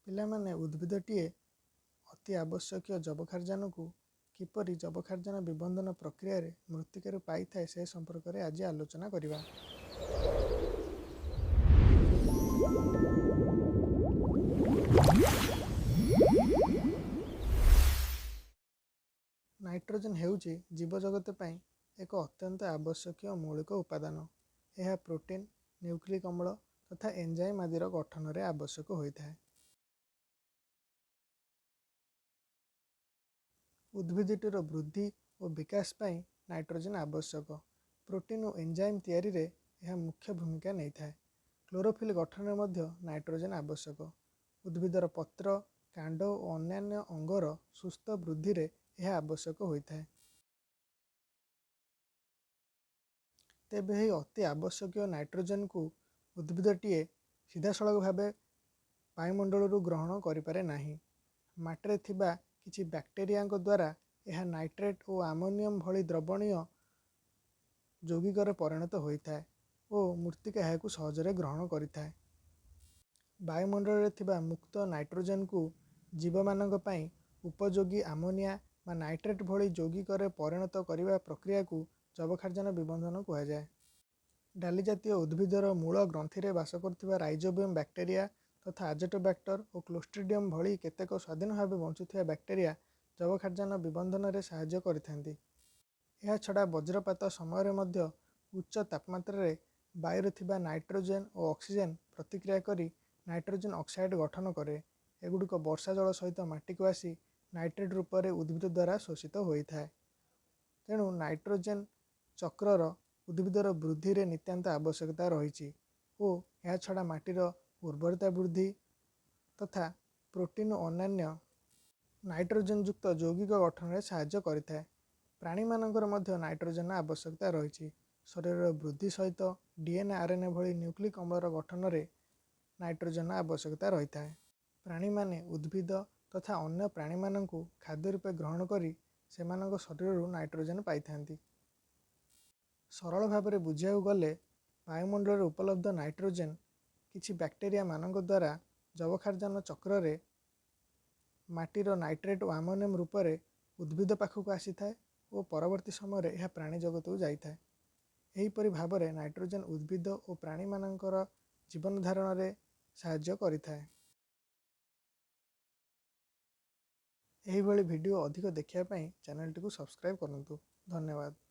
ପିଲାମାନେ, ଉଦ୍ଭିଦଟିଏ ଅତି ଆବଶ୍ୟକୀୟ ଯବକ୍ଷାରଜାନକୁ କିପରି ଯବକ୍ଷାରଜାନ ବିବନ୍ଧନ ପ୍ରକ୍ରିୟାରେ ମୃତ୍ତିକାରୁ ପାଇଥାଏ, ସେ ସମ୍ପର୍କରେ ଆଜି ଆଲୋଚନା କରିବା। ନାଇଟ୍ରୋଜେନ୍ ହେଉଛି ଜୀବଜଗତ ପାଇଁ ଏକ ଅତ୍ୟନ୍ତ ଆବଶ୍ୟକୀୟ ମୌଳିକ ଉପାଦାନ। ଏହା ପ୍ରୋଟିନ୍, ନ୍ୟୁକ୍ଲିକ୍ ଅମ୍ଳ ତଥା ଏନ୍ଜାଇମ୍ ଆଦିର ଗଠନରେ ଆବଶ୍ୟକ ହୋଇଥାଏ। ଉଦ୍ଭିଦଟିର ବୃଦ୍ଧି ଓ ବିକାଶ ପାଇଁ ନାଇଟ୍ରୋଜେନ୍ ଆବଶ୍ୟକ। ପ୍ରୋଟିନ୍ ଓ ଏନ୍ଜାଇମ୍ ତିଆରିରେ ଏହା ମୁଖ୍ୟ ଭୂମିକା ନେଇଥାଏ। କ୍ଲୋରୋଫିଲ୍ ଗଠନରେ ମଧ୍ୟ ନାଇଟ୍ରୋଜେନ୍ ଆବଶ୍ୟକ। ଉଦ୍ଭିଦର ପତ୍ର, କାଣ୍ଡ ଓ ଅନ୍ୟାନ୍ୟ ଅଙ୍ଗର ସୁସ୍ଥ ବୃଦ୍ଧିରେ ଏହା ଆବଶ୍ୟକ ହୋଇଥାଏ। ତେବେ ଏହି ଅତି ଆବଶ୍ୟକୀୟ ନାଇଟ୍ରୋଜେନ୍କୁ ଉଦ୍ଭିଦଟିଏ ସିଧାସଳଖ ଭାବେ ବାୟୁମଣ୍ଡଳରୁ ଗ୍ରହଣ କରିପାରେ ନାହିଁ। ମାଟିରେ ଥିବା କିଛି ବ୍ୟାକ୍ଟେରିଆଙ୍କ ଦ୍ୱାରା ଏହା ନାଇଟ୍ରେଟ୍ ଓ ଆମୋନିୟମ୍ ଭଳି ଦ୍ରବଣୀୟ ଯୌଗିକରେ ପରିଣତ ହୋଇଥାଏ ଓ ମୃତ୍ତିକା ଏହାକୁ ସହଜରେ ଗ୍ରହଣ କରିଥାଏ। ବାୟୁମଣ୍ଡଳରେ ଥିବା ମୁକ୍ତ ନାଇଟ୍ରୋଜେନ୍କୁ ଜୀବମାନଙ୍କ ପାଇଁ ଉପଯୋଗୀ ଆମୋନିଆ ବା ନାଇଟ୍ରେଟ୍ ଭଳି ଯୌଗିକରେ ପରିଣତ କରିବା ପ୍ରକ୍ରିୟାକୁ ଯବକ୍ଷାରଜାନ ବିବନ୍ଧନ କୁହାଯାଏ। ଡାଲି ଜାତୀୟ ଉଦ୍ଭିଦର ମୂଳ ଗ୍ରନ୍ଥିରେ ବାସ କରୁଥିବା ରାଇଜୋବିୟମ୍ ବ୍ୟାକ୍ଟେରିଆ ତଥା ଆଜୋଟୋବ୍ୟାକ୍ଟର ଓ କ୍ଲୋଷ୍ଟ୍ରିଡ଼ିୟମ୍ ଭଳି କେତେକ ସ୍ୱାଧୀନ ଭାବେ ବଞ୍ଚୁଥିବା ବ୍ୟାକ୍ଟେରିଆ ଯବକ୍ଷାରଜାନ ବିବନ୍ଧନରେ ସାହାଯ୍ୟ କରିଥାନ୍ତି। ଏହାଛଡ଼ା ବଜ୍ରପାତ ସମୟରେ ମଧ୍ୟ ଉଚ୍ଚ ତାପମାତ୍ରାରେ ବାୟୁରେ ଥିବା ନାଇଟ୍ରୋଜେନ୍ ଓ ଅକ୍ସିଜେନ୍ ପ୍ରତିକ୍ରିୟା କରି ନାଇଟ୍ରୋଜେନ୍ ଅକ୍ସାଇଡ଼୍ ଗଠନ କରେ। ଏଗୁଡ଼ିକ ବର୍ଷା ଜଳ ସହିତ ମାଟିକୁ ଆସି ନାଇଟ୍ରେଟ୍ ରୂପରେ ଉଦ୍ଭିଦ ଦ୍ୱାରା ଶୋଷିତ ହୋଇଥାଏ। ତେଣୁ ନାଇଟ୍ରୋଜେନ୍ ଚକ୍ରର ଉଦ୍ଭିଦର ବୃଦ୍ଧିରେ ନିତାନ୍ତ ଆବଶ୍ୟକତା ରହିଛି ଓ ଏହାଛଡ଼ା ମାଟିର ଉର୍ବରତା ବୃଦ୍ଧି ତଥା ପ୍ରୋଟିନ୍ ଓ ଅନ୍ୟାନ୍ୟ ନାଇଟ୍ରୋଜେନ୍ ଯୁକ୍ତ ଯୌଗିକ ଗଠନରେ ସାହାଯ୍ୟ କରିଥାଏ। ପ୍ରାଣୀମାନଙ୍କର ମଧ୍ୟ ନାଇଟ୍ରୋଜେନ୍ର ଆବଶ୍ୟକତା ରହିଛି। ଶରୀରର ବୃଦ୍ଧି ସହିତ ଡିଏନ୍ଏ, ଆର୍ଏନ୍ଏ ଭଳି ନ୍ୟୁକ୍ଲିକ୍ ଅମ୍ଳର ଗଠନରେ ନାଇଟ୍ରୋଜେନ୍ର ଆବଶ୍ୟକତା ରହିଥାଏ। ପ୍ରାଣୀମାନେ ଉଦ୍ଭିଦ ତଥା ଅନ୍ୟ ପ୍ରାଣୀମାନଙ୍କୁ ଖାଦ୍ୟ ରୂପେ ଗ୍ରହଣ କରି ସେମାନଙ୍କ ଶରୀରରୁ ନାଇଟ୍ରୋଜେନ୍ ପାଇଥାନ୍ତି। ସରଳ ଭାବରେ ବୁଝିବାକୁ ଗଲେ, ବାୟୁମଣ୍ଡଳରେ ଉପଲବ୍ଧ ନାଇଟ୍ରୋଜେନ୍ କିଛି ବ୍ୟାକ୍ଟେରିଆମାନଙ୍କ ଦ୍ୱାରା ଯବକ୍ଷାରଜାନ ଚକ୍ରରେ ମାଟିର ନାଇଟ୍ରେଟ୍ ଓ ଆମୋନିୟମ୍ ରୂପରେ ଉଦ୍ଭିଦ ପାଖକୁ ଆସିଥାଏ ଓ ପରବର୍ତ୍ତୀ ସମୟରେ ଏହା ପ୍ରାଣୀ ଜଗତକୁ ଯାଇଥାଏ। ଏହିପରି ଭାବରେ ନାଇଟ୍ରୋଜେନ୍ ଉଦ୍ଭିଦ ଓ ପ୍ରାଣୀମାନଙ୍କର ଜୀବନ ଧାରଣରେ ସାହାଯ୍ୟ କରିଥାଏ। ଏହିଭଳି ଭିଡ଼ିଓ ଅଧିକ ଦେଖିବା ପାଇଁ ଚ୍ୟାନେଲଟିକୁ ସବସ୍କ୍ରାଇବ୍ କରନ୍ତୁ। ଧନ୍ୟବାଦ।